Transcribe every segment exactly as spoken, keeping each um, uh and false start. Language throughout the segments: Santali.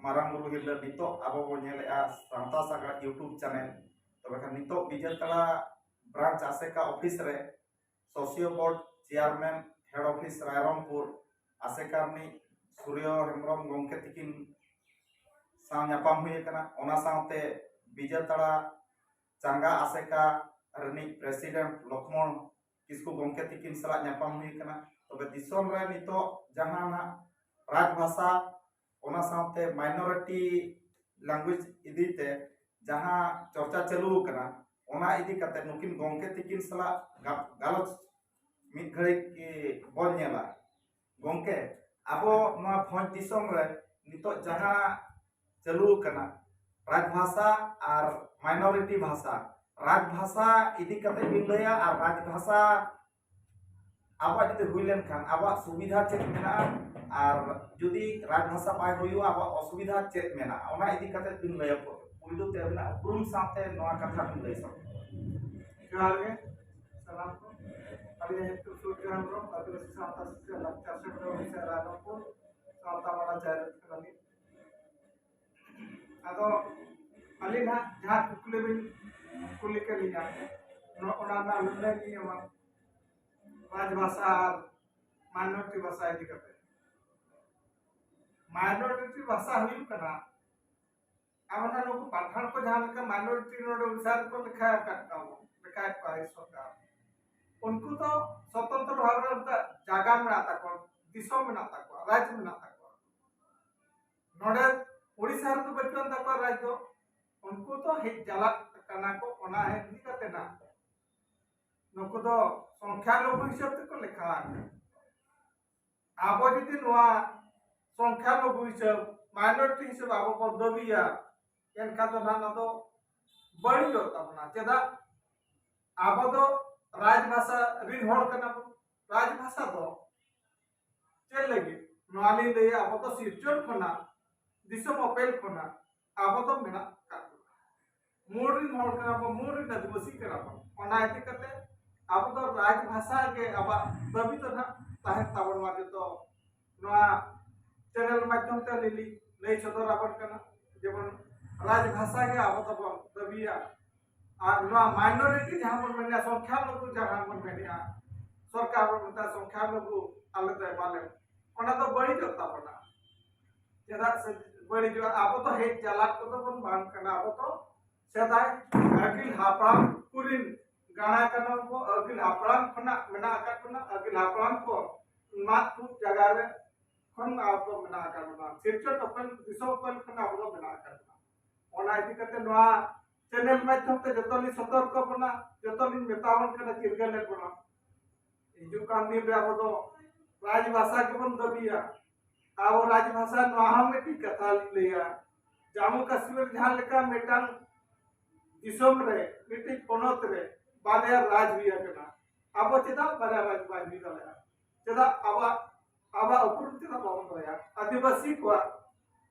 ᱢᱟᱨᱟᱝ ᱵᱩᱨᱩ ᱦᱤᱨᱞᱟᱹ ᱱᱤᱛᱚᱜ ᱟᱵᱚ ᱵᱚᱱ ᱧᱮᱞᱮᱫᱼᱟ ᱥᱟᱶᱛᱟ ᱥᱟᱜᱟᱲ YouTube channel᱾ ᱛᱚᱵᱮ ᱠᱷᱟᱱ ᱱᱤᱛᱚᱜ ᱵᱤᱡᱮᱛᱟᱲᱟ branch ᱟᱥᱮᱠᱟ office ᱨᱮ social board chairman, head office Rairangpur, ᱟᱥᱮᱠᱟ ᱨᱤᱱᱤᱡ ᱥᱩᱨᱭᱚ ᱦᱮᱢᱵᱨᱚᱢ ᱜᱚᱢᱠᱮ ᱛᱤᱠᱤᱱ ᱥᱟᱶ ᱧᱟᱯᱟᱢ ᱦᱩᱭ ᱟᱠᱟᱱᱟ᱾ ᱚᱱᱟ ᱥᱟᱶᱛᱮ ᱵᱤᱡᱮᱛᱟᱲᱟ ᱪᱟᱸᱜᱟ ᱟᱥᱮᱠᱟ ᱨᱤᱱᱤᱡ president ᱞᱚᱠᱷᱢᱚᱬ ᱠᱤᱥᱠᱩ ᱜᱚᱢᱠᱮ ᱛᱤᱠᱤᱱ ᱥᱟᱞᱟᱜ ᱧᱟᱯᱟᱢ ᱦᱩᱭ ᱟᱠᱟᱱᱟ᱾ ᱛᱚᱵᱮ ᱫᱤᱥᱚᱢ ᱨᱮ ᱱᱤᱛᱚᱜ ᱡᱟᱦᱟᱸ ᱱᱟᱜ ᱨᱟᱡᱽ ᱵᱷᱟᱥᱟ, ᱚᱱᱟ ᱥᱟᱶᱛᱮ minority language ᱤᱫᱤ ᱛᱮ ᱡᱟᱦᱟᱸ ᱪᱚᱨᱪᱟ ᱪᱟᱹᱞᱩ ᱟᱠᱟᱱᱟ, ᱚᱱᱟ ᱤᱫᱤ ᱠᱟᱛᱮ ᱱᱩᱠᱤᱱ ᱜᱚᱢᱠᱮ ᱛᱤᱠᱤᱱ ᱥᱟᱞᱟᱜ ᱜᱟ-, ᱜᱟᱞᱚᱪ ᱢᱤᱫ ᱜᱷᱟᱹᱲᱤᱡ ᱵᱚᱱ ᱧᱮᱞᱟ᱾ ᱜᱚᱢᱠᱮ, ᱟᱵᱚ ᱱᱚᱣᱟ ᱵᱷᱚᱸᱡᱽ ᱫᱤᱥᱚᱢ ᱨᱮ ᱱᱤᱛᱚᱜ ᱡᱟᱦᱟᱸ ᱪᱟᱹᱞᱩ ᱟᱠᱟᱱᱟ ᱨᱟᱡᱽ ᱵᱷᱟᱥᱟ ᱟᱨ minority ᱵᱷᱟᱥᱟ, ᱨᱟᱡᱽ ᱵᱷᱟᱥᱟ ᱤᱫᱤ ᱠᱟᱛᱮ ᱵᱤᱱ ᱞᱟᱹᱭᱟ ᱟᱨ ᱨᱟᱡᱽ ᱵᱷᱟᱥᱟ ᱟᱵᱚᱣᱟᱜ ᱡᱩᱫᱤ ᱦᱩᱭ ᱞᱮᱱᱠᱷᱟᱱ ᱟᱵᱚᱣᱟᱜ ᱥᱩᱵᱤᱫᱷᱟ ᱪᱮᱫ ᱢᱮᱱᱟᱜᱼᱟ, ᱟᱨ ᱡᱩᱫᱤ ᱨᱟᱡᱽ ᱵᱷᱟᱥᱟ ᱵᱟᱭ ᱦᱩᱭᱩᱜᱼᱟ ᱟᱵᱚᱣᱟᱜ ᱚᱥᱩᱵᱤᱫᱷᱟ ᱪᱮᱫ ᱢᱮᱱᱟᱜᱼᱟ, ᱚᱱᱟ ᱤᱫᱤ ᱠᱟᱛᱮ ᱵᱤᱱ ᱞᱟᱹᱭᱟ᱾ ᱯᱩᱭᱞᱩ ᱛᱮ ᱟᱹᱵᱤᱱᱟᱜ ᱩᱯᱨᱩᱢ ᱥᱟᱶᱛᱮ ᱱᱚᱣᱟ ᱠᱟᱛᱷᱟ ᱵᱤᱱ ᱞᱟᱹᱭ ᱥᱚᱫᱚᱨ᱾ ᱡᱚᱦᱟᱨ ᱜᱮ ᱥᱟᱱᱟᱢ ᱠᱚ᱾ ᱟᱹᱞᱤᱧ ᱧᱩᱛᱩᱢ ᱥᱩᱨᱡᱚ ᱦᱮᱢᱵᱨᱚᱢ, ᱟᱹᱫᱤᱵᱟᱹᱥᱤ ᱥᱟᱶᱛᱟ ᱥᱩᱥᱟᱹᱨ ᱞᱟᱠᱪᱟᱨ ᱥᱮᱢᱞᱮᱫ ᱳᱰᱤᱥᱟ ᱨᱟᱭᱨᱚᱝᱯᱩᱨ ᱥᱟᱶᱛᱟ ᱢᱟᱰᱟ ᱪᱟᱭᱨᱮᱛ ᱠᱟᱱᱟᱞᱤᱧ᱾ ᱟᱫᱚ ᱟᱹᱞᱤᱧ ᱱᱟᱦᱟᱜ ᱡᱟᱦᱟᱸ ᱠᱩᱠᱞᱤ ᱵᱤᱱ ᱠᱩᱞᱤ ᱠᱮᱫ ᱞᱤᱧᱟ, ᱱᱚ-, ᱚᱱᱟ ᱨᱮᱱᱟᱜ ᱞᱟᱹᱱᱟᱹᱭ ᱞᱤᱧ ᱮᱢᱟ᱾ ᱨᱟᱡᱽ ᱵᱷᱟᱥᱟ ᱟᱨ minority ᱵᱷᱟᱥᱟ ᱤᱫᱤ ᱠᱟᱛᱮ᱾ Minority ᱵᱷᱟᱥᱟ ᱦᱩᱭᱩᱜ ᱠᱟᱱᱟ, ᱟᱵᱚ ᱱᱟᱦᱟᱜ ᱱᱩᱠᱩ ᱯᱟᱴᱷᱟᱲ ᱠᱚ ᱡᱟᱦᱟᱸ ᱞᱮᱠᱟ minority ᱱᱚᱰᱮ ᱳᱰᱤᱥᱟ ᱨᱮᱠᱚ ᱞᱮᱠᱷᱟ ᱟᱠᱟᱫ ᱠᱚᱣᱟ, ᱞᱮᱠᱷᱟᱭᱮᱫ ᱠᱚᱣᱟ ᱥᱚᱨᱠᱟᱨ, ᱩᱱᱠᱩ ᱫᱚ ᱥᱚᱛᱚᱱᱛᱨᱚ ᱵᱷᱟᱵᱽ ᱨᱮ ᱩᱱᱠᱩᱣᱟᱜ ᱡᱟᱭᱜᱟ ᱢᱮᱱᱟᱜ ᱛᱟᱠᱚᱣᱟ, ᱫᱤᱥᱚᱢ ᱢᱮᱱᱟᱜ ᱛᱟᱠᱚᱣᱟ, ᱨᱟᱡᱽ ᱢᱮᱱᱟᱜ ᱛᱟᱠᱚᱣᱟ᱾ ᱱᱚᱰᱮ ᱳᱰᱤᱥᱟ ᱨᱮᱫᱚ ᱵᱟᱹᱪᱩᱜ ᱟᱱ ᱛᱟᱠᱚᱣᱟ ᱨᱟᱡᱽ ᱫᱚ᱾ ᱩᱱᱠᱩ ᱫᱚ ᱦᱮᱡ ᱪᱟᱞᱟᱜ ᱠᱟᱱᱟ ᱠᱚ, ᱚᱱᱟ ᱤᱫᱤ ᱠᱟᱛᱮ ᱱᱟᱜ ᱱᱩᱠᱩ ᱫᱚ ᱥᱚᱝᱠᱷᱟ ᱞᱚᱜᱷᱩ ᱦᱤᱥᱟᱹᱵ ᱛᱮᱠᱚ ᱞᱮᱠᱷᱟ ᱟᱠᱟᱱᱟ᱾ ᱟᱵᱚ ᱡᱩᱫᱤ ᱱᱚᱣᱟ ᱥᱚᱝᱠᱷᱟ ᱞᱚᱜᱷᱩ ᱦᱤᱥᱟᱹᱵ, minority ᱦᱤᱥᱟᱹᱵ ᱟᱵᱚ ᱵᱚᱱ ᱫᱟᱹᱵᱤᱭᱟ, ᱮᱱᱠᱷᱟᱱ ᱫᱚ ᱱᱟᱦᱟᱜ ᱱᱚᱣᱟ ᱫᱚ ᱵᱟᱹᱲᱤᱡᱚᱜ ᱛᱟᱵᱚᱱᱟ᱾ ᱪᱮᱫᱟᱜ? ᱟᱵᱚ ᱫᱚ ᱨᱟᱡᱽ ᱵᱷᱟᱥᱟ ᱨᱤᱱ ᱦᱚᱲ ᱠᱟᱱᱟ ᱵᱚᱱ᱾ ᱨᱟᱡᱽ ᱵᱷᱟᱥᱟ ᱫᱚ ᱪᱮᱫ ᱞᱟᱹᱜᱤᱫ? ᱱᱚᱣᱟ ᱞᱤᱧ ᱞᱟᱹᱭᱟ, ᱟᱵᱚ ᱫᱚ ᱥᱤᱨᱡᱚᱱ ᱠᱷᱚᱱᱟᱜ, ᱫᱤᱥᱚᱢ ᱚᱯᱮᱞ ᱠᱷᱚᱱᱟᱜ ᱟᱵᱚ ᱫᱚ ᱢᱮᱱᱟᱜ ᱟᱠᱟᱫ ᱵᱚᱱᱟ᱾ ᱢᱩᱞ ᱨᱤᱱ ᱦᱚᱲ ᱠᱟᱱᱟ ᱵᱚᱱ, ᱢᱩᱞ ᱨᱤᱱ ᱟᱹᱫᱤᱵᱟᱹᱥᱤ ᱠᱟᱱᱟ ᱵᱚᱱ᱾ ᱚᱱᱟ ᱤᱫᱤ ᱠᱟᱛᱮ ᱟᱵᱚ ᱫᱚ ᱨᱟᱡᱽ ᱵᱷᱟᱥᱟ ᱜᱮ ᱟᱵᱚᱣᱟᱜ ᱫᱟᱹᱵᱤ ᱫᱚ ᱱᱟᱦᱟᱜ ᱛᱟᱦᱮᱱ ᱛᱟᱵᱚᱱ ᱢᱟ᱾ ᱡᱚᱛᱚ ᱱᱚᱣᱟ channel ᱢᱟᱫᱽᱫᱷᱚᱢ ᱛᱮ ᱟᱹᱞᱤᱧ ᱞᱤᱧ ᱞᱟᱹᱭ ᱥᱚᱫᱚᱨ ᱟᱵᱚᱱ ᱠᱟᱱᱟ᱾ ᱡᱮᱢᱚᱱ ᱨᱟᱡᱽ ᱵᱷᱟᱥᱟ ᱜᱮ ᱟᱵᱚ ᱫᱚᱵᱚᱱ ᱫᱟᱹᱵᱤᱭᱟ, ᱟᱨ ᱱᱚᱣᱟ ᱢᱟᱭᱱᱚᱨᱤᱴᱤ ᱡᱟᱦᱟᱸ ᱵᱚᱱ ᱢᱮᱱᱟ, ᱥᱚᱝᱠᱷᱟ ᱞᱚᱜᱷᱩ ᱡᱟᱦᱟᱸ ᱵᱚᱱ ᱢᱮᱱᱮᱜᱼᱟ, ᱥᱚᱨᱠᱟᱨ ᱵᱚᱱ ᱢᱮᱛᱟᱜᱼᱟ ᱥᱚᱝᱠᱷᱟ ᱞᱚᱜᱷᱩ, ᱟᱞᱮ ᱫᱚ ᱮᱢᱟᱞᱮ, ᱚᱱᱟ ᱫᱚ ᱵᱟᱹᱲᱤᱡᱚᱜ ᱛᱟᱵᱚᱱᱟ᱾ ᱪᱮᱫᱟᱜ ᱥᱮ ᱵᱟᱹᱲᱤᱡᱚᱜᱼᱟ? ᱟᱵᱚ ᱫᱚ ᱦᱮᱡ ᱪᱟᱞᱟᱫ ᱠᱚᱫᱚ ᱵᱚᱱ ᱵᱟᱝ ᱠᱟᱱᱟ᱾ ᱟᱵᱚ ᱫᱚ ᱥᱮᱫᱟᱭ ᱟᱹᱜᱤᱞ ᱦᱟᱯᱲᱟᱢ ᱠᱚᱨᱮᱱ ᱜᱟᱬᱟ ᱠᱟᱱᱟ ᱵᱚ, ᱟᱹᱜᱤᱞ ᱦᱟᱯᱲᱟᱢ ᱠᱷᱚᱱᱟᱜ ᱢᱮᱱᱟᱜ ᱟᱠᱟᱫ ᱵᱚᱱᱟ, ᱟᱹᱜᱤᱞ ᱦᱟᱯᱲᱟᱢ ᱠᱚ ᱢᱟᱜ ᱛᱩᱫ ᱡᱟᱭᱜᱟ ᱨᱮ ᱠᱷᱚᱱ ᱟᱵᱚ ᱢᱮᱱᱟᱜ ᱟᱠᱟᱫ ᱵᱚᱱᱟ᱾ ᱥᱤᱨᱡᱚᱱ ᱚᱯᱮᱞ, ᱫᱤᱥᱚᱢ ᱚᱯᱮᱞ ᱠᱷᱚᱱ ᱟᱵᱚ ᱫᱚ ᱢᱮᱱᱟᱜ ᱟᱠᱟᱫ ᱵᱚᱱᱟ᱾ ᱚᱱᱟ ᱤᱫᱤ ᱠᱟᱛᱮ ᱱᱚᱣᱟ ᱪᱮᱱᱮᱞ ᱢᱟᱫᱽᱫᱷᱚᱢ ᱛᱮ ᱡᱚᱛᱚ ᱞᱤᱧ ᱥᱚᱛᱚᱨᱠᱚ ᱵᱚᱱᱟ, ᱡᱚᱛᱚ ᱞᱤᱧ ᱢᱮᱛᱟ ᱵᱚᱱ ᱠᱟᱱᱟ, ᱪᱤᱨᱜᱟᱹᱞ ᱞᱮᱫ ᱵᱚᱱᱟ᱾ ᱦᱤᱡᱩᱜ ᱠᱟᱱ ᱫᱤᱱ ᱨᱮ ᱟᱵᱚ ᱫᱚ ᱨᱟᱡᱽ ᱵᱷᱟᱥᱟ ᱜᱮᱵᱚᱱ ᱫᱟᱹᱵᱤᱭᱟ᱾ ᱟᱵᱚ ᱨᱟᱡᱽ ᱵᱷᱟᱥᱟ, ᱱᱚᱣᱟ ᱦᱚᱸ ᱢᱤᱫᱴᱤᱡ ᱠᱟᱛᱷᱟ ᱞᱤᱧ ᱞᱟᱹᱭᱟ, ᱡᱟᱢᱢᱩ ᱠᱟᱥᱢᱤᱨ ᱡᱟᱦᱟᱸ ᱞᱮᱠᱟ ᱢᱤᱫᱴᱟᱝ ᱫᱤᱥᱚᱢ ᱨᱮ, ᱢᱤᱫᱴᱤᱡ ᱯᱚᱱᱚᱛ ᱨᱮ ᱵᱟᱨᱭᱟ ᱨᱟᱡᱽ ᱦᱩᱭ ᱟᱠᱟᱱᱟ, ᱟᱵᱚ ᱪᱮᱫᱟᱜ ᱵᱟᱨᱭᱟ ᱨᱟᱡᱽ ᱵᱟᱭ ᱦᱩᱭ ᱫᱟᱲᱮᱭᱟᱜᱼᱟ? ᱪᱮᱫᱟᱜ ᱟᱵᱚᱣᱟᱜ, ᱟᱵᱚᱣᱟᱜ ᱩᱯᱨᱩᱢ ᱪᱮᱫᱟᱜ ᱵᱟᱵᱚᱱ ᱫᱚᱦᱚᱭᱟ? ᱟᱹᱫᱤᱵᱟᱹᱥᱤ ᱠᱚᱣᱟᱜ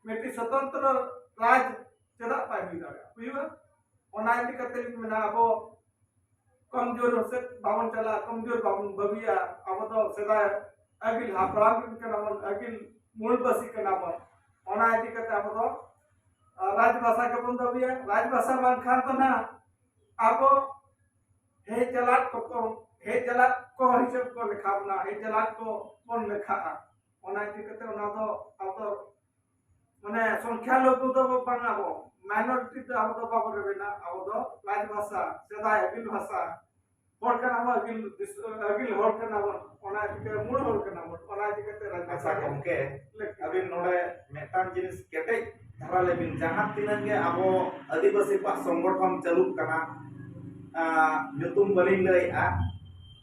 ᱢᱤᱫᱴᱤᱡ ᱥᱚᱛᱚᱱᱛᱨᱚ ᱨᱟᱡᱽ ᱪᱮᱫᱟᱜ ᱵᱟᱭ ᱦᱩᱭ ᱫᱟᱲᱮᱭᱟᱜᱼᱟ? ᱦᱩᱭᱩᱜᱼᱟ᱾ ᱚᱱᱟ ᱤᱫᱤ ᱠᱟᱛᱮ ᱞᱤᱧ ᱢᱮᱱᱟ, ᱟᱵᱚ ᱠᱚᱢᱡᱳᱨ ᱥᱮᱫ ᱵᱟᱵᱚᱱ ᱪᱟᱞᱟᱜᱼᱟ, ᱠᱚᱢᱡᱳᱨ ᱵᱟᱵᱚᱱ ᱵᱟᱹᱜᱤᱭᱟ᱾ ᱟᱵᱚ ᱫᱚ ᱥᱮᱫᱟᱭ ᱟᱹᱜᱤᱞ ᱦᱟᱯᱲᱟᱢ ᱨᱮᱱ ᱠᱟᱱᱟ ᱵᱚᱱ, ᱟᱹᱜᱤᱞ ᱢᱩᱞᱵᱟᱹᱥᱤ ᱠᱟᱱᱟ ᱵᱚᱱ᱾ ᱚᱱᱟ ᱤᱫᱤ ᱠᱟᱛᱮ ᱟᱵᱚ ᱫᱚ, ᱟᱨ, ᱨᱟᱡᱽ ᱵᱷᱟᱥᱟ ᱜᱮᱵᱚᱱ ᱫᱟᱹᱵᱤᱭᱟ᱾ ᱨᱟᱡᱽ ᱵᱷᱟᱥᱟ ᱵᱟᱝᱠᱷᱟᱱ ᱫᱚ ᱱᱟᱦᱟᱜ ᱟᱵᱚ ᱦᱮᱡ ᱪᱟᱞᱟᱜ ᱠᱚᱠᱚ, ᱦᱮᱡ ᱪᱟᱞᱟᱜ ᱠᱚ ᱦᱤᱥᱟᱹᱵ ᱠᱚ ᱞᱮᱠᱷᱟ ᱵᱚᱱᱟ, ᱦᱮᱡ ᱪᱟᱞᱟᱜ ᱠᱚ ᱵᱚᱱ ᱞᱮᱠᱷᱟᱜᱼᱟ᱾ ᱚᱱᱟ ᱤᱫᱤ ᱠᱟᱛᱮ ᱚᱱᱟ ᱫᱚ ᱟᱵᱚ ᱫᱚ ᱢᱟᱱᱮ ᱥᱚᱝᱠᱷᱟ ᱞᱚᱜᱷᱩ ᱫᱚ ᱵᱟᱝ, ᱟᱵᱚ ᱢᱟᱭᱱᱚᱨᱤᱴᱤ ᱫᱚ ᱟᱵᱚ ᱫᱚ ᱵᱟᱵᱚ ᱨᱮᱵᱮᱱᱟ᱾ ᱟᱵᱚ ᱫᱚ ᱨᱟᱡᱽ ᱵᱷᱟᱥᱟ, ᱥᱮᱫᱟᱭ ᱟᱹᱜᱤᱞ ᱵᱷᱟᱥᱟ, ᱦᱚᱲ ᱠᱟᱱᱟ ᱵᱚᱱ, ᱟᱹᱜᱤᱞ ᱫᱤᱥ-, ᱟᱹᱜᱤᱞ ᱦᱚᱲ ᱠᱟᱱᱟ ᱵᱚᱱ, ᱚᱱᱟ ᱤᱫᱤ ᱠᱟᱛᱮ ᱢᱩᱞ ᱦᱚᱲ ᱠᱟᱱᱟ ᱵᱚᱱ, ᱚᱱᱟ ᱤᱫᱤ ᱠᱟᱛᱮ ᱨᱟᱡᱽ ᱟᱪᱪᱷᱟ ᱵᱷᱟᱥᱟ ᱜᱮ ᱜᱚᱢᱠᱮ, ᱞᱟᱹᱠᱛᱤ ᱟᱹᱵᱤᱱ ᱠᱟᱱᱟ᱾ ᱱᱚᱰᱮ ᱢᱤᱫᱴᱟᱝ ᱡᱤᱱᱤᱥ ᱠᱮᱴᱮᱡ ᱫᱷᱟᱨᱟ ᱞᱟᱹᱭ ᱵᱤᱱ, ᱡᱟᱦᱟᱸ ᱛᱤᱱᱟᱹᱜ ᱜᱮ ᱟᱵᱚ ᱟᱹᱫᱤᱵᱟᱹᱥᱤ ᱠᱚᱣᱟᱜ ᱥᱚᱝᱜᱚᱴᱷᱚᱱ ᱪᱟᱹᱞᱩᱜ ᱠᱟᱱᱟ, ᱟᱸ, ᱧᱩᱛᱩᱢ ᱵᱟᱹᱞᱤᱧ ᱞᱟᱹᱭᱮᱜᱼᱟ,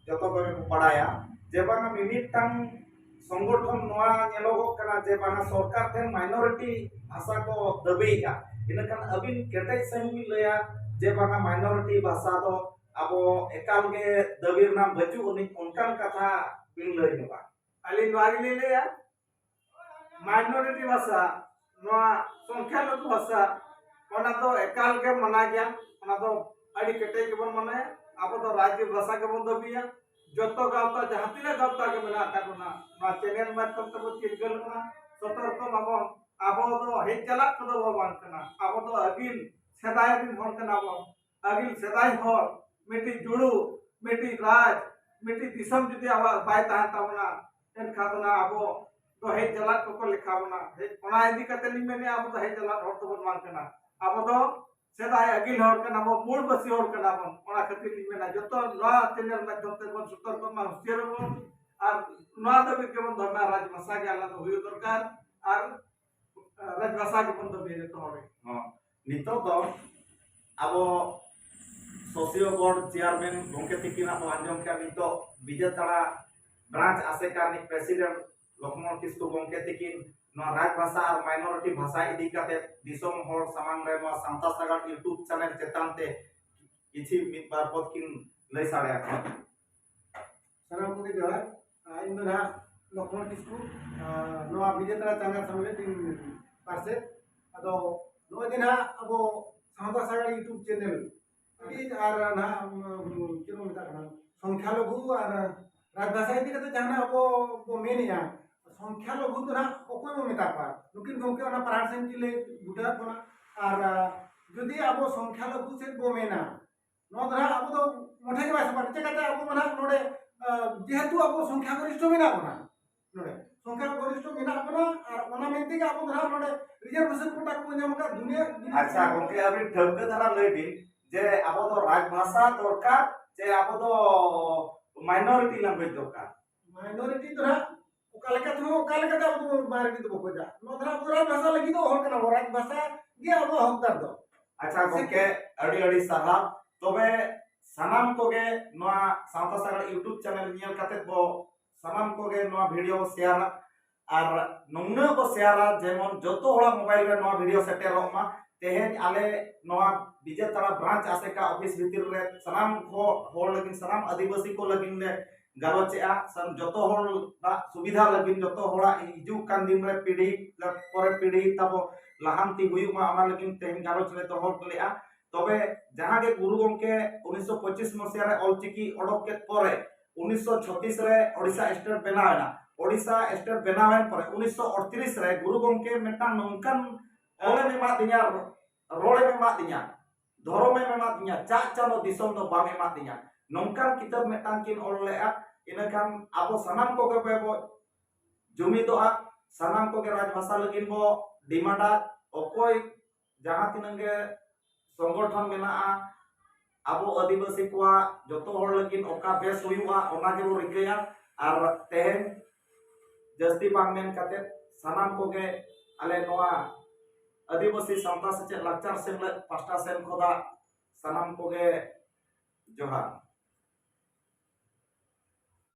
ᱡᱚᱛᱚ ᱠᱚᱜᱮ ᱠᱚ ᱵᱟᱲᱟᱭᱟ ᱡᱮ ᱵᱟᱝᱟ ᱢᱤᱢᱤᱫᱴᱟᱝ ᱥᱚᱝᱜᱚᱴᱷᱚᱱ ᱱᱚᱣᱟ ᱧᱮᱞᱚᱜᱚᱜ ᱠᱟᱱᱟ ᱡᱮ ᱵᱟᱝᱟ ᱥᱚᱨᱠᱟᱨ ᱴᱷᱮᱱ ᱢᱟᱭᱱᱚᱨᱤᱴᱤ ᱵᱷᱟᱥᱟ ᱠᱚ ᱫᱟᱹᱵᱤᱭᱮᱫᱼᱟ᱾ ᱤᱱᱟᱹᱠᱷᱟᱱ ᱟᱹᱵᱤᱱ ᱠᱮᱴᱮᱡ ᱥᱟᱺᱦᱤᱡ ᱵᱤᱱ ᱞᱟᱹᱭᱟ ᱡᱮ ᱵᱟᱝᱟ ᱢᱟᱭᱱᱚᱨᱤᱴᱤ ᱵᱷᱟᱥᱟ ᱫᱚ ᱟᱵᱚ ᱮᱠᱟᱞ ᱜᱮ ᱫᱟᱹᱵᱤ ᱨᱮᱱᱟᱜ ᱵᱟᱹᱪᱩᱜ ᱟᱹᱱᱤᱡ, ᱚᱱᱠᱟᱱ ᱠᱟᱛᱷᱟ ᱵᱤᱱ ᱞᱟᱹᱭ ᱧᱚᱜᱟ᱾ ᱟᱹᱞᱤᱧ ᱱᱚᱣᱟ ᱜᱮᱞᱤᱧ ᱞᱟᱹᱭᱟ, ᱢᱟᱭᱱᱚᱨᱤᱴᱤ ᱵᱷᱟᱥᱟ, ᱱᱚᱣᱟ ᱥᱚᱝᱠᱷᱟ ᱞᱚᱜᱷᱩ ᱵᱷᱟᱥᱟ, ᱚᱱᱟ ᱫᱚ ᱮᱠᱟᱞ ᱜᱮ ᱢᱟᱱᱟ ᱜᱮᱭᱟ᱾ ᱚᱱᱟ ᱫᱚ ᱟᱹᱰᱤ ᱠᱮᱴᱮᱡ ᱜᱮᱵᱚᱱ ᱢᱟᱱᱟᱭᱟ᱾ ᱟᱵᱚ ᱫᱚ ᱨᱟᱡᱽ ᱵᱷᱟᱥᱟ ᱜᱮᱵᱚᱱ ᱫᱟᱹᱵᱤᱭᱟ᱾ ᱡᱚᱛᱚ ᱜᱟᱶᱛᱟ, ᱡᱟᱦᱟᱸ ᱛᱤᱱᱟᱹᱜ ᱜᱟᱶᱛᱟ ᱜᱮ ᱢᱮᱱᱟᱜ ᱟᱠᱟᱫ ᱵᱚᱱᱟ, ᱱᱚᱣᱟ ᱪᱮᱱᱮᱞ ᱢᱟᱫᱽᱫᱷᱚᱢ ᱛᱮᱵᱚᱱ ᱪᱤᱨᱜᱟᱹᱞ ᱠᱟᱱᱟ, ᱥᱚᱛᱚᱨᱠᱚ ᱢᱟᱵᱚᱱ᱾ ᱟᱵᱚ ᱫᱚ ᱦᱮᱡ ᱪᱟᱞᱟᱜ ᱠᱚᱫᱚ ᱵᱚ ᱵᱟᱝ ᱠᱟᱱᱟ᱾ ᱟᱵᱚ ᱫᱚ ᱟᱹᱜᱤᱞ ᱥᱮᱫᱟᱭ ᱨᱮᱱ ᱦᱚᱲ ᱠᱟᱱᱟ ᱵᱚᱱ᱾ ᱟᱹᱜᱤᱞ ᱥᱮᱫᱟᱭ ᱦᱚᱲ ᱢᱤᱫᱴᱤᱡ ᱡᱩᱲᱩ, ᱢᱤᱫᱴᱤᱡ ᱨᱟᱡᱽ, ᱢᱤᱫᱴᱤᱡ ᱫᱤᱥᱚᱢ ᱡᱩᱫᱤ ᱟᱵᱚᱣᱟᱜ ᱵᱟᱭ ᱛᱟᱦᱮᱱ ᱛᱟᱵᱚᱱᱟ, ᱮᱱᱠᱷᱟᱱ ᱫᱚ ᱱᱟᱜ ᱟᱵᱚ ᱫᱚ ᱦᱮᱡ ᱪᱟᱞᱟᱜ ᱠᱚᱠᱚ ᱞᱮᱠᱷᱟ ᱵᱚᱱᱟ᱾ ᱦᱮᱡ, ᱚᱱᱟ ᱤᱫᱤ ᱠᱟᱛᱮ ᱞᱤᱧ ᱢᱮᱱᱮᱫᱼᱟ, ᱟᱵᱚ ᱫᱚ ᱦᱮᱡ ᱪᱟᱞᱟᱜ ᱦᱚᱲ ᱫᱚᱵᱚᱱ ᱵᱟᱝ ᱠᱟᱱᱟ᱾ ᱟᱵᱚ ᱫᱚ ᱥᱮᱫᱟᱭ ᱟᱹᱜᱤᱞ ᱦᱚᱲ ᱠᱟᱱᱟ ᱵᱚᱱ, ᱢᱩᱞ ᱵᱟᱹᱥᱤ ᱦᱚᱲ ᱠᱟᱱᱟ ᱵᱚᱱ᱾ ᱚᱱᱟ ᱠᱷᱟᱹᱛᱤᱨ ᱞᱤᱧ ᱢᱮᱱᱟ, ᱡᱚᱛᱚ ᱱᱚᱣᱟ ᱪᱮᱱᱮᱞ ᱢᱟᱫᱽᱫᱷᱚᱢ ᱛᱮᱵᱚᱱ ᱥᱚᱛᱚᱨᱠᱚᱜ ᱢᱟ, ᱦᱩᱸᱥᱤᱭᱟᱹᱨ ᱵᱚᱱ, ᱟᱨ ᱱᱚᱣᱟ ᱫᱷᱟᱹᱵᱤᱡ ᱜᱮᱵᱚᱱ ᱫᱚᱦᱚᱭ ᱢᱟ, ᱨᱟᱡᱽ ᱵᱷᱟᱥᱟ ᱜᱮ ᱟᱞᱟᱫᱟ ᱦᱩᱭᱩᱜ ᱫᱚᱨᱠᱟᱨ, ᱟᱨ ᱨᱟᱡᱽ ᱵᱷᱟᱥᱟ ᱜᱮᱵᱚᱱ ᱫᱟᱹᱵᱤᱭᱟ ᱡᱚᱛᱚ ᱦᱚᱲ ᱜᱮ᱾ ᱦᱚᱸ, ᱱᱤᱛᱚᱜ ᱫᱚ ᱟᱵᱚ ᱥᱳᱥᱤᱭᱳ ᱵᱳᱨᱰ ᱪᱮᱭᱟᱨᱢᱮᱱ ᱜᱚᱢᱠᱮ ᱛᱤᱠᱤᱱᱟᱜ ᱵᱚᱱ ᱟᱸᱡᱚᱢ ᱠᱮᱫᱟ, ᱱᱤᱛᱚᱜ ᱵᱤᱡᱮᱛᱟᱲᱟ ᱵᱨᱟᱧᱪ ᱟᱥᱮᱠᱟ ᱨᱤᱱᱤᱡ ᱯᱨᱮᱥᱤᱰᱮᱱᱴ ᱞᱚᱠᱷᱢᱚᱬ ᱠᱤᱥᱠᱩ ᱜᱚᱢᱠᱮ ᱛᱤᱠᱤᱱ ᱱᱚᱣᱟ ᱨᱟᱡᱽ ᱵᱷᱟᱥᱟ ᱟᱨ ᱢᱟᱭᱱᱚᱨᱤᱴᱤ ᱵᱷᱟᱥᱟ ᱤᱫᱤ ᱠᱟᱛᱮ ᱫᱤᱥᱚᱢ ᱦᱚᱲ ᱥᱟᱢᱟᱝ ᱨᱮ ᱱᱚᱣᱟ ᱥᱟᱶᱛᱟ ᱥᱟᱜᱟᱲ YouTube ᱪᱮᱱᱮᱞ ᱪᱮᱛᱟᱱ ᱛᱮ ᱠᱤᱪᱷᱤ ᱢᱤᱫ ᱵᱟᱨ ᱯᱚᱫ ᱠᱤᱱ ᱞᱟᱹᱭ ᱥᱟᱰᱮ ᱟᱠᱚᱣᱟ᱾ ᱥᱟᱱᱟᱢ ᱠᱚᱜᱮ ᱡᱚᱦᱟᱨ᱾ ᱟᱨ ᱤᱧ ᱫᱚ ᱱᱟᱦᱟᱜ ᱞᱚᱠᱷᱢᱚᱬ ᱠᱤᱥᱠᱩ, ᱟᱨ ᱱᱚᱣᱟ ᱵᱤᱡᱮᱛᱟᱲᱟ ᱪᱟᱸᱜᱟ ᱥᱟᱢᱞᱮᱫ ᱤᱧ ᱯᱟᱨᱥᱮᱫ᱾ ᱟᱫᱚ ᱱᱚᱜᱼᱚᱭ ᱡᱮ ᱱᱟᱦᱟᱜ ᱟᱵᱚ ᱥᱟᱶᱛᱟ ᱥᱟᱜᱟᱲ YouTube ᱪᱮᱱᱮᱞ ᱟᱹᱰᱤ ᱟᱨ ᱱᱟᱦᱟᱜ, ᱩᱢ, ᱪᱮᱫ ᱵᱚᱱ ᱢᱮᱛᱟᱜ ᱠᱟᱱᱟ, ᱥᱚᱝᱠᱷᱟ ᱞᱚᱜᱷᱩ ᱟᱨ ᱨᱟᱡᱽ ᱵᱷᱟᱥᱟ ᱤᱫᱤ ᱠᱟᱛᱮ ᱡᱟᱦᱟᱱᱟᱜ ᱟᱵᱚ ᱵᱚ ᱢᱮᱱᱮᱜᱼᱟ, ᱥᱚᱝᱠᱷᱟ ᱞᱚᱜᱷᱩ ᱫᱚ ᱱᱟᱦᱟᱜ ᱚᱠᱚᱭ ᱵᱚ ᱢᱮᱛᱟ ᱠᱚᱣᱟ? ᱱᱩᱠᱤᱱ ᱜᱚᱢᱠᱮ ᱚᱱᱟ ᱯᱟᱨᱥᱮᱱ ᱠᱤᱱ ᱞᱟᱹᱭ ᱵᱩᱴᱟᱹ ᱟᱠᱚ ᱠᱟᱱᱟ᱾ ᱟᱨ, ᱟ, ᱡᱩᱫᱤ ᱟᱵᱚ ᱥᱚᱝᱠᱷᱟ ᱞᱚᱜᱷᱩ ᱥᱮᱫ ᱵᱚ ᱢᱮᱱᱟ, ᱱᱚᱣᱟ ᱫᱚ ᱱᱟᱦᱟᱜ ᱟᱵᱚ ᱫᱚ ᱢᱚᱴᱷᱮ ᱜᱮ ᱵᱟᱭ ᱥᱟᱯᱷᱟ᱾ ᱪᱮᱠᱟᱛᱮ ᱟᱵᱚ ᱢᱟ ᱱᱟᱦᱟᱜ ᱱᱚᱰᱮ, ᱟ, ᱡᱮᱦᱮᱛᱩ ᱟᱵᱚ ᱥᱚᱝᱠᱷᱟ ᱜᱚᱨᱤᱥᱴᱷᱚ ᱢᱮᱱᱟᱜ ᱵᱚᱱᱟ, ᱱᱚᱰᱮ ᱥᱚᱝᱠᱷᱟ ᱜᱚᱨᱤᱥᱴᱷᱚ ᱢᱮᱱᱟᱜ ᱵᱚᱱᱟ, ᱟᱨ ᱚᱱᱟ ᱢᱮᱱᱛᱮ ᱜᱮ ᱟᱵᱚ ᱫᱚ ᱱᱟᱦᱟᱜ ᱱᱚᱰᱮ ᱨᱤᱡᱟᱨᱵᱷᱮᱥᱚᱱ ᱠᱳᱴᱟ ᱠᱚᱵᱚᱱ ᱧᱟᱢ ᱟᱠᱟᱫ ᱫᱩᱱᱤᱭᱟᱹ, ᱫᱩᱱᱤᱭᱟᱹ ᱟᱪᱪᱷᱟ ᱜᱚᱢᱠᱮ, ᱟᱹᱵᱤᱱ ᱴᱷᱟᱹᱣᱠᱟᱹ ᱫᱷᱟᱨᱟ ᱞᱟᱹᱭ ᱵᱤᱱ ᱡᱮ ᱟᱵᱚ ᱫᱚ ᱨᱟᱡᱽ ᱵᱷᱟᱥᱟ ᱫᱚᱨᱠᱟᱨ ᱪᱮ ᱟᱵᱚ ᱫᱚ ᱢᱟᱭᱱᱚᱨᱤᱴᱤ ᱞᱮᱝᱜᱩᱭᱮᱡᱽ ᱫᱚᱨᱠᱟᱨ? ᱢᱟᱭᱱᱚᱨᱤᱴᱤ ᱫᱚ ᱱᱟᱦᱟᱜ ᱚᱠᱟ ᱞᱮᱠᱟ ᱛᱮᱦᱚᱸ, ᱚᱠᱟ ᱞᱮᱠᱟᱛᱮ ᱟᱵᱚ ᱫᱚ ᱢᱟᱭᱱᱚᱨᱤᱴᱤ ᱫᱚ ᱵᱟᱠᱚ ᱪᱟᱜ᱾ ᱱᱚᱣᱟ ᱫᱚ ᱱᱟᱦᱟᱜ ᱟᱵᱚ ᱨᱟᱡᱽ ᱵᱷᱟᱥᱟ ᱞᱟᱹᱜᱤᱫ ᱫᱚ ᱦᱚᱲ ᱠᱟᱱᱟ ᱵᱚᱱ, ᱨᱟᱡᱽ ᱵᱷᱟᱥᱟ ᱜᱮ ᱟᱵᱚᱣᱟᱜ ᱦᱚᱠᱫᱟᱨ ᱫᱚ᱾ ᱟᱪᱪᱷᱟ ᱜᱚᱢᱠᱮ, ᱟᱹᱰᱤ ᱟᱹᱰᱤ ᱥᱟᱨᱦᱟᱣ᱾ ᱛᱚᱵᱮ ᱥᱟᱱᱟᱢ ᱠᱚᱜᱮ ᱱᱚᱣᱟ ᱥᱟᱶᱛᱟ ᱥᱟᱜᱟᱲ YouTube ᱪᱮᱱᱮᱞ ᱧᱮᱞ ᱠᱟᱛᱮ ᱵᱚ ᱥᱟᱱᱟᱢ ᱠᱚᱜᱮ ᱱᱚᱣᱟ ᱵᱷᱤᱰᱤᱭᱳ ᱵᱚ ᱥᱮᱭᱟᱨᱟ, ᱟᱨ ᱱᱩᱱᱟᱹᱜ ᱵᱚ ᱥᱮᱭᱟᱨᱟ ᱡᱮᱢᱚᱱ ᱡᱚᱛᱚ ᱦᱚᱲᱟᱜ ᱢᱳᱵᱟᱭᱤᱞ ᱨᱮ ᱱᱚᱣᱟ ᱵᱷᱤᱰᱤᱭᱳ ᱥᱮᱴᱮᱨᱚᱜ ᱢᱟ᱾ ᱛᱮᱦᱮᱧ ᱟᱞᱮ ᱱᱚᱣᱟ ᱵᱤᱡᱮᱛᱟᱲᱟ ᱵᱨᱟᱧᱪ ᱟᱥᱮᱠᱟ ᱚᱯᱷᱤᱥ ᱵᱷᱤᱛᱤᱨ ᱨᱮ ᱥᱟᱱᱟᱢ ᱠᱚ ᱦᱚᱲ ᱞᱟᱹᱜᱤᱫ, ᱥᱟᱱᱟᱢ ᱟᱹᱫᱤᱵᱟᱹᱥᱤ ᱠᱚ ᱞᱟᱹᱜᱤᱫ ᱞᱮ ᱜᱟᱞᱚᱪᱮᱜᱼᱟ᱾ ᱥᱟᱱ-, ᱡᱚᱛᱚ ᱦᱚᱲᱟᱜ ᱥᱩᱵᱤᱫᱷᱟ ᱞᱟᱹᱜᱤᱫ, ᱡᱚᱛᱚ ᱦᱚᱲᱟᱜ ᱦᱤᱡᱩᱜ ᱠᱟᱱ ᱫᱤᱱ ᱨᱮ ᱯᱤᱲᱦᱤ ᱯᱚᱨᱮ ᱯᱤᱲᱦᱤ ᱛᱟᱵᱚ ᱞᱟᱦᱟᱱᱛᱤ ᱦᱩᱭᱩᱜ ᱢᱟ, ᱚᱱᱟ ᱞᱟᱹᱜᱤᱫ ᱛᱮᱦᱮᱧ ᱜᱟᱞᱚᱪ ᱞᱮ ᱫᱚᱦᱚ ᱞᱮᱜᱼᱟ᱾ ᱛᱚᱵᱮ ᱡᱟᱦᱟᱸ ᱜᱮ ᱜᱩᱨᱩ ᱜᱚᱢᱠᱮ ᱩᱱᱤᱥᱥᱚ ᱯᱚᱸᱪᱤᱥ ᱢᱚᱥᱤᱦᱟ ᱨᱮ ᱚᱞᱪᱤᱠᱤ ᱚᱰᱚᱠ ᱠᱮᱫ ᱯᱚᱨᱮ ᱩᱱᱤᱥᱥᱚ ᱪᱷᱚᱛᱤᱥ ᱨᱮ ᱳᱰᱤᱥᱟ ᱥᱴᱮᱴ ᱵᱮᱱᱟᱣ ᱮᱱᱟ᱾ ᱳᱰᱤᱥᱟ ᱥᱴᱮᱴ ᱵᱮᱱᱟᱣᱮᱱ ᱯᱚᱨᱮ ᱩᱱᱤᱥᱥᱚ ᱟᱴᱛᱨᱤᱥ ᱨᱮ ᱜᱩᱨᱩ ᱜᱚᱢᱠᱮ ᱢᱤᱫᱴᱟᱝ ᱱᱚᱝᱠᱟᱱ ᱚᱞᱮᱢ ᱮᱢᱟᱫᱤᱧᱟ, ᱨᱚᱲᱮᱢ ᱮᱢᱟᱫᱤᱧᱟ, ᱫᱷᱚᱨᱚᱢᱮᱢ ᱮᱢᱟᱫᱤᱧᱟ, ᱪᱟᱜ ᱪᱟᱸᱫᱚ ᱫᱤᱥᱚᱢ ᱫᱚ ᱵᱟᱢ ᱮᱢᱟᱫᱤᱧᱟ᱾ ᱱᱚᱝᱠᱟᱱ ᱠᱤᱛᱟᱹᱵ ᱢᱤᱫᱴᱟᱝ ᱠᱤᱱ ᱚᱞ ᱞᱮᱫᱼᱟ᱾ ᱤᱱᱟᱹᱠᱷᱟᱱ ᱟᱵᱚ ᱥᱟᱱᱟᱢ ᱠᱚᱜᱮ ᱵᱚ ᱡᱩᱢᱤᱫᱚᱜᱼᱟ, ᱥᱟᱱᱟᱢ ᱠᱚᱜᱮ ᱨᱟᱡᱽ ᱵᱷᱟᱥᱟ ᱞᱟᱹᱜᱤᱫ ᱵᱚ ᱰᱤᱢᱟᱱᱰᱟ᱾ ᱚᱠᱚᱭ ᱡᱟᱦᱟᱸ ᱛᱤᱱᱟᱹᱜ ᱜᱮ ᱥᱚᱝᱜᱚᱴᱷᱚᱱ ᱢᱮᱱᱟᱜᱼᱟ, ᱟᱵᱚ ᱟᱹᱫᱤᱵᱟᱹᱥᱤ ᱠᱚᱣᱟᱜ ᱡᱚᱛᱚ ᱦᱚᱲ ᱞᱟᱹᱜᱤᱫ ᱚᱠᱟ ᱵᱮᱥ ᱦᱩᱭᱩᱜᱼᱟ, ᱚᱱᱟ ᱜᱮᱵᱚ ᱨᱤᱠᱟᱹᱭᱟ᱾ ᱟᱨ ᱛᱮᱦᱮᱧ ᱡᱟᱹᱥᱛᱤ ᱵᱟᱝ ᱢᱮᱱ ᱠᱟᱛᱮ ᱥᱟᱱᱟᱢ ᱠᱚᱜᱮ ᱟᱞᱮ ᱱᱚᱣᱟ ᱟᱹᱫᱤᱵᱟᱹᱥᱤ ᱥᱟᱶᱛᱟ ᱥᱮᱪᱮᱫ ᱞᱟᱠᱪᱟᱨ ᱥᱮᱢᱞᱮᱫ ᱯᱟᱦᱴᱟ ᱥᱮᱱ ᱠᱷᱚᱱᱟᱜ ᱥᱟᱱᱟᱢ ᱠᱚᱜᱮ ᱡᱚᱦᱟᱨ᱾